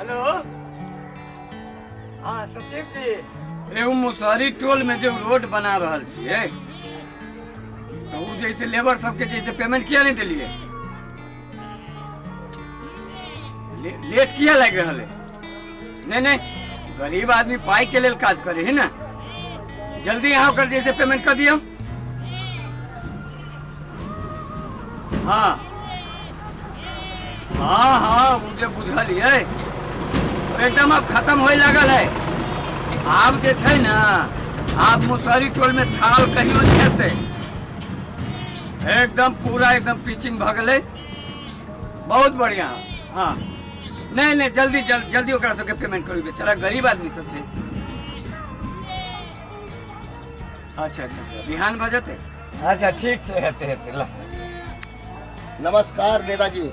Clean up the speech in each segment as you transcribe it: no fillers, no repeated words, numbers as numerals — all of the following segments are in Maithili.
हेलो। हाँ सचिव जी, रे ओ मुसहरी टोल में जो रोड बना रहल छियै, तऽ ओ जैसे लेबर सबके जैसे पेमेंट किया नहीं देलियै? लेट किया लागि रहल है? नहीं नहीं, गरीब आदमी पाई के लेल काज करे है ना। जल्दी अहाँ ओकर जैसे पेमेंट कर दियौ। हाँ हाँ हाँ, ओ जे बुझलियै, एकदम आब खत्म होए लागल है। आब जे छै ने, आब मुसहरी टोल में थाल कहियो नहीं हेतै। एकदम पूरा एकदम पिचिंग भऽ गेलै, बहुत बढ़िया। हाँ, नहीं नहीं, जल्दी जल्दी ओकरा सबके पेमेंट करू, बेचारा गरीब आदमी सब छै। अच्छा अच्छा अच्छा, बिहान भऽ जेतै। अच्छा ठीक छै, हेतै हेतै ल। नमस्कार नेताजी।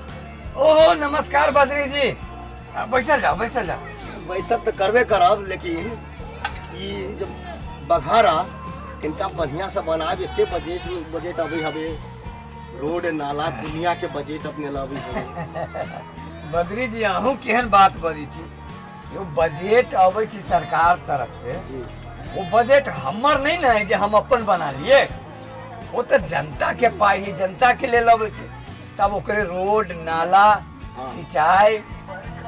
ओहो, नमस्कार बद्री जी, बैसल जाओ, बैसल जाओ। बैसल तऽ करबे करब, लेकिन ई जे बघारा इनका बढ़िया से बनाब। एते बजट बजट अबै हवे, रोड नाला दुनिया के बजट अपने लबी हवे। बद्री जी, अहूँ केहन बात बजै छी? यो बजट अबै छै सरकार तरफ से, वो बजट हमर नहीं ने है जे हम अपन बना लिए। वो तऽ जनता के पाई है, जनता के लेल अबै छै। तब ओकरे रोड नाला, सिंचाई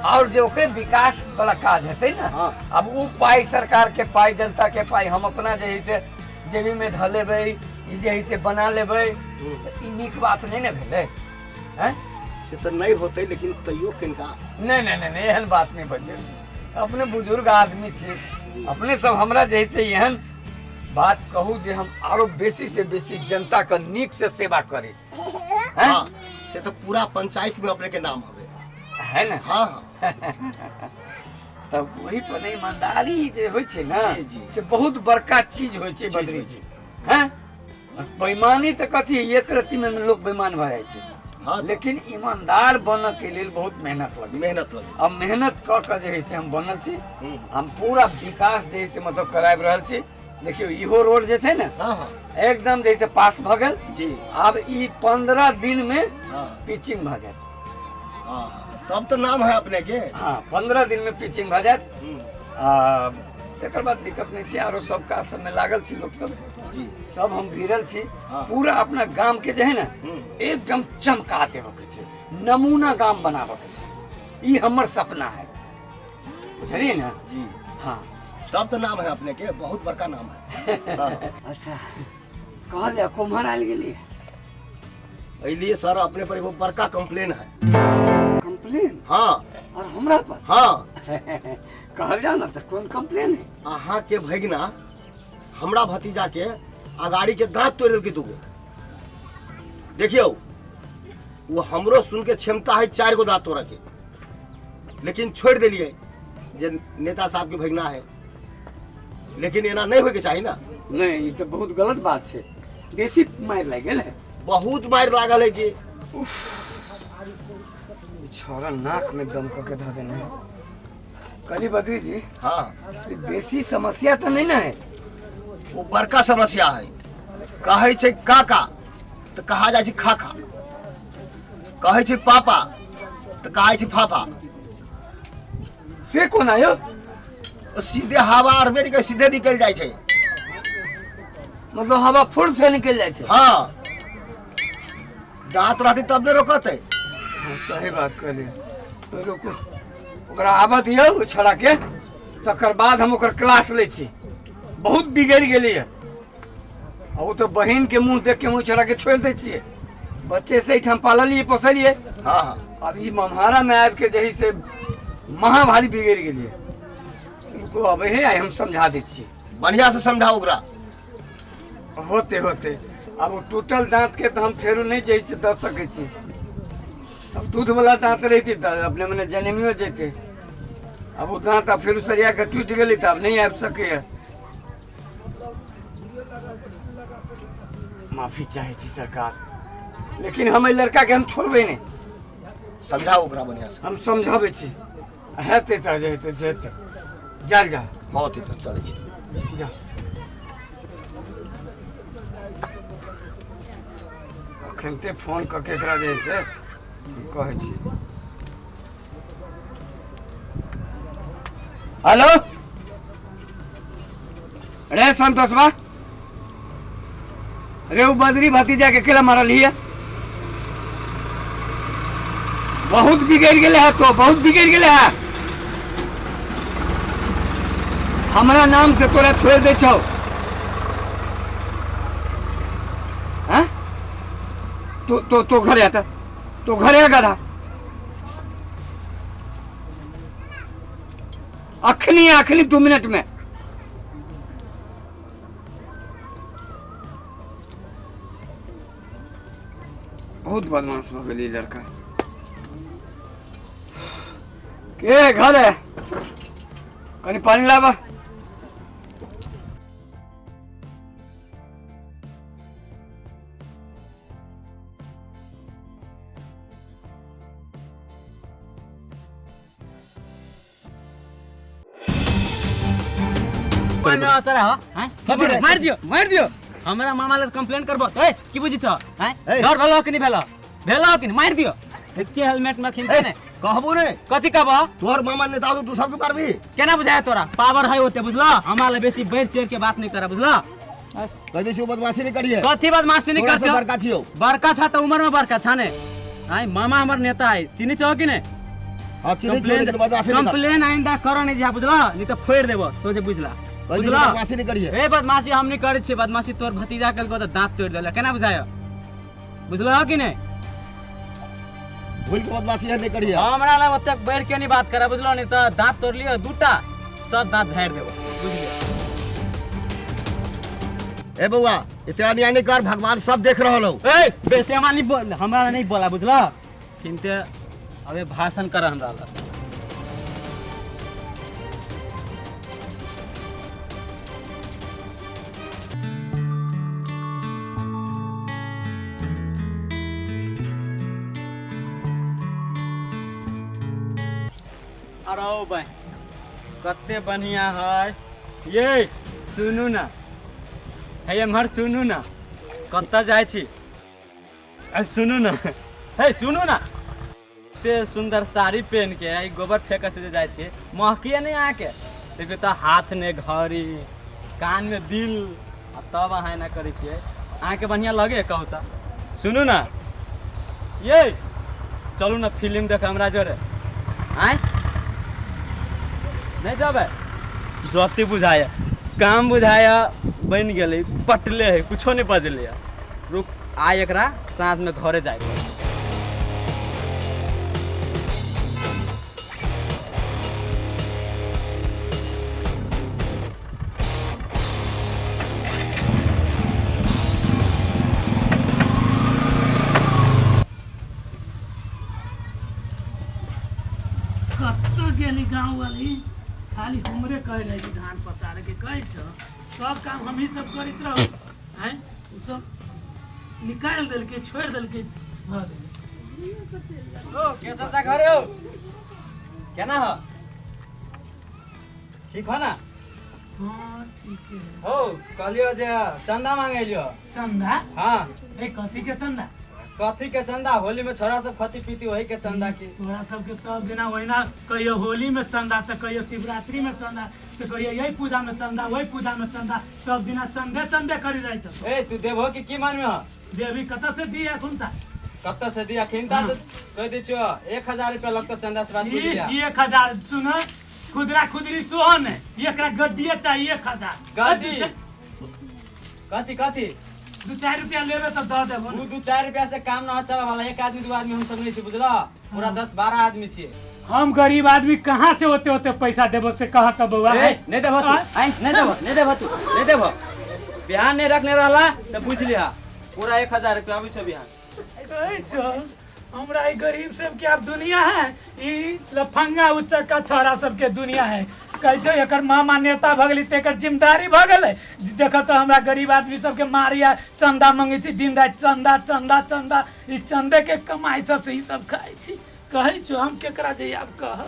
और जे ओकरे विकास वाला काज हेतै ने। अब उ पाई सरकार के पाई, जनता के पाई हम अपना जे है से जेबी में धऽ लेबै, ई जे है से बना लेबै, तऽ ई नीक बात नहीं ने भेलै हैं? से तऽ नहीं होते, लेकिन तैयो किनका नहीं नहीं नहीं नहीं, एहन बात नहीं बचे। अपने बुजुर्ग आदमी छी, अपने सब हमरा जैसे एहन बात कहू जे हम आरो बेसी से बेसी जनता के नीक से सेवा करी। हैं? हाँ, से तो पूरा पंचायत में अपने के नाम हवे। है ना? हाँ हाँ। तब वही पर ईमानदारी जे होइ छै ने, जी, जी। से बहुत बड़का चीज होइ छै बद्री होइ जी। हैं, बेईमानी तऽ कथी, एक रत्ती में लोग बेईमान भऽ जाइ छै। लेकिन ईमानदार बनऽ के लेल बहुत मेहनत लगे। मेहनत लगे। अब मेहनत कऽ के जे है से हम बनल छी। हम पूरा विकास जे है से मतलब कराबि रहल छी। देखियौ, इहो रोड जे छै ने, हाँ हाँ एकदम जे है से पास भऽ गेल। आब ई 15 दिन में पिचिंग भऽ जायत। हाँ हाँ, तब तो नाम है अपने के। हाँ, 15 दिन में पिचिंग भऽ जायत। आ तकर बाद दिक्कत नहि छै। आरो सब काज सबमे लागल छी लोक सब, सब हम भिड़ल छी। पूरा अपना गाम के जे है ने, एकदम चमका देबऽ के छै, नमूना गाम बनाबऽ के छै। ई हमर सपना है, बुझलियै ने? जी। हाँ। तब तो नाम है अपने के, बहुत बड़का नाम है। हाँ। अच्छा, कहल जाए, कुम्हर आयल गेलियै? एलिए सर, अपने पर एगो बड़का कंप्लेन है। कंप्लेन? हाँ। और हमरा पर? हाँ। कहल जाओ ना, तऽ कोन कंप्लेन है? अहाँ के भगिना हमरा भतीजा के अगाड़ी के दांत तोड़ देलकै दूगो। देखियौ, वो हमरो सुन के क्षमता है 4 गो दांत तोड़ के, लेकिन छोड़ देलिए जे नेता साहब के भगिना है। लेकिन एना नहीं होय के चाही ना। नहीं, ई तऽ बहुत गलत बात छै। बेसी मारि लागि गेल है? बहुत मारि लागल है कि। ई छौड़ा नाक में दम कऽ के धऽ देने है। कहली बद्री जी, ई बेसी समस्या तऽ नहीं ना है? वो बड़का समस्या है। कहै छै काका तऽ कहा जाइ छै खाखा, कहै छै पापा तऽ कहै छै फाफा। से कोना यौ? ओ सीधे हवा अरबे निकल, सीधे निकल जाइ छै। मतलब हवा फुर्र से निकल जाइ छै? हाँ, दांत रहतै तब ने रोकतै। हाँ, सही बात कहलियै। रुकू, ओकरा आबऽ दियौ ओहि छौड़ा के, तकर बाद हम ओकर क्लास लै छी। बहुत बिगड़ि गेलैए। आ ओ तऽ बहिन के मुँह देख के हम ओहि छौड़ा के छोड़ि दै छियै। बच्चे से एहिठाम पाललियै पोसलियै। हाँ हाँ अब ई मम्हारा में आबि के जे है से महाभारी बिगड़ि गेलियै। रुकू, अबै है, आइ हम समझा दै छियै। बढ़िया से समझाओ ओकरा। होते होते अब ओ टूटल दांत के तऽ हम फेरो नहि जे है से दऽ सकै छी। अब दूध वाला दांत रहितै तऽ अपने मने जनमियो जैते। अब ओ दांत आब फेरो सरिया के टूटि गेलै, तऽ आब नहि आबि सकैए। माफी चाहै छी सरकार, लेकिन हम एहि लड़का के हम छोड़बै नहि। समझाओ ओकरा बढ़िया से। हम समझाबै छी, हेतै तऽ जेतै जेतै। जाल जा। होतै तऽ चलै छी। जा। अखन ते फोन कऽ के एकरा जे है से कहै छी। हेलो रे संतोषबा, रे उ बदरी भतीजा के केला मारल हिया? बहुत बिगड़ गेले है तो, बहुत बिगड़ गेले है। हमरा नाम से तोरा छोड़ दे छौ। हैं? तो घरे आता, तो घरे आ गधा। अखनी अखनी 2 मिनट में। बहुत बदमाश भऽ गेलै लड़का के। घर है, कनि पानी लाबा। कथी रे? मार दियो, मार दियो। हमरा मामा लग कंप्लेन करबो। ए की बुझी छ? हैं? ए। डर भेलो कि नहीं भेलो? भेलो कि नहीं? मार दियो। एके हेलमेट में खिनते ने। कहबो ने। कथी कहबो? तोहर मामा नेता तो तू सबके मारबी। केना बुझाय तोरा? पावर है ओते, बुझलो? हमरा ले बेसी बढ़ चढ़ के बात नहीं करा, बुझलो? कह दै छियौ बदमाशी नहीं करिए। कथी बदमाशी नहीं तोरा से करते? बड़का छियौ। बड़का छा त उम्र में बड़का छा ने। आय मामा हमर नेता है, चिन्ही छौ कि नहीं? हाँ चिन्है छियौ, लेकिन बदमाशी नहीं कर। कंप्लेन आइंदा करो नहीं जा, बुझलो? नहीं तो फोड़ देबो, सोचे बुझला। कह दै छियौ बुझलो? बदमाशी नहीं करिए। ए बदमाशी हम नहीं करै छियै, बदमाशी तोर भतीजा कलको त दांत तोड़ देलक, केना बुझाय? बुझलो कि नहीं? भूल के बदमाशी है नहीं करिए। हमरा लग ओतेक बढ़ के नहीं बात करे, बुझलो? नहीं त दांत तोड़ लियो दूटा, सब दांत झाड़ि देबो, बुझलियो? ए बउआ, इतना अन्याय नहीं कर, भगवान सब देख रहल हो। ए बेसी हमरा नहीं बोल, हमरा नहीं बोला, बुझलो? किनते अबे भाषण कर हमरा लग। अरे भाई कते बढ़िया है ये। सुनू ना, हे एम्हर सुनू ना, कतऽ जाइ छी? अरे सुनू ना, हे सुनू ना, एते सुंदर साड़ी पहन के ई गोबर फेंके से जे जाइ छी, महकिए नहि अहाँके? देखियौ तऽ हाथ ने घड़ी, कान में दिल, आ तब अहाँ एना करै छियै, अहाँके बढ़िआँ लगे? कहू तऽ। सुनू ना ये, चलू ना फिल्म देख हमरा जोरे। आँय नहि जेबै? जते बुझाय काम बुझाय बनि गेलै, पटले है, कुछो नहि बजलै। रुक, आइ एकरा साँझमे घरे जाय। कतऽ गेली गाँव वाली? खाली हमरे कहे रहे कि धान पसारे के कहै छ, सब काम हमही सब करैत रहू। आँय उ सब निकालि देलकै, छोड़ि देलकै, भऽ गेलै। ओ केशव चा घरे हो, केना हो? ठीक हो ना? हाँ ठीक है। हो कहलियो जे चंदा मांगे लियो। चंदा? हाँ। ए कथी के चंदा? कथी के चंदा? होली में छोरा सब खती पीती वही के चंदा की। तोरा सबके सब दिना ओहिना, कहियो होली में चंदा तऽ कहियो शिवरात्रि में चंदा तऽ कहियो यही पूजा में चंदा वही पूजा में चंदा, सब दिना चंदे चंदे करी रहै छ। ए तू देबहो कि की मानमे हो? देवी कतऽ से दी एखुन ता? कतऽ से दिया खिनता से कह दै छियो 1000 रुपया लगतो चंदा से बात ई बुझिया। 1000 सुन, खुदरा खुदरी सोहो ने, एकरा गड्डिए चाहिए 1000। गड्डी? कथी कथी? 2-4 रुपया लेबे तऽ दऽ देबो। उ 2-4 रुपया से काम न चला वाला, एक आदमी 2 आदमी हम सब नहीं छी, बुझला? पूरा 10-12 आदमी छियै। हम गरीब आदमी कहाँ से ओते ओते पैसा देबो से कह तऽ बौआ। ए, नहीं देबो तू, आइ नहीं देबो, नहीं देबो तू, नहीं देबो। बिहान नहीं रखने रहला तऽ बुझ लिहा, पूरा 1000 रुपया आबै छौ बिहान। कहै छौ हमरा ई गरीब सबके आब दुनिया है, ई लफंगा उचक्का छोरा सबके दुनिया है। कहै छौ एकर मामा नेता भऽ गेलै तऽ एकर जिम्मेदारी भऽ गेलै। देख तऽ हमरा गरीब आदमी सबके मारिया चंदा मंगै छी दिन राति, चंदा चंदा चंदा, ई चंदे के कमाई सबसे ई सब खाइ छी। कहै छौ हम केकरा जइयै आब कह।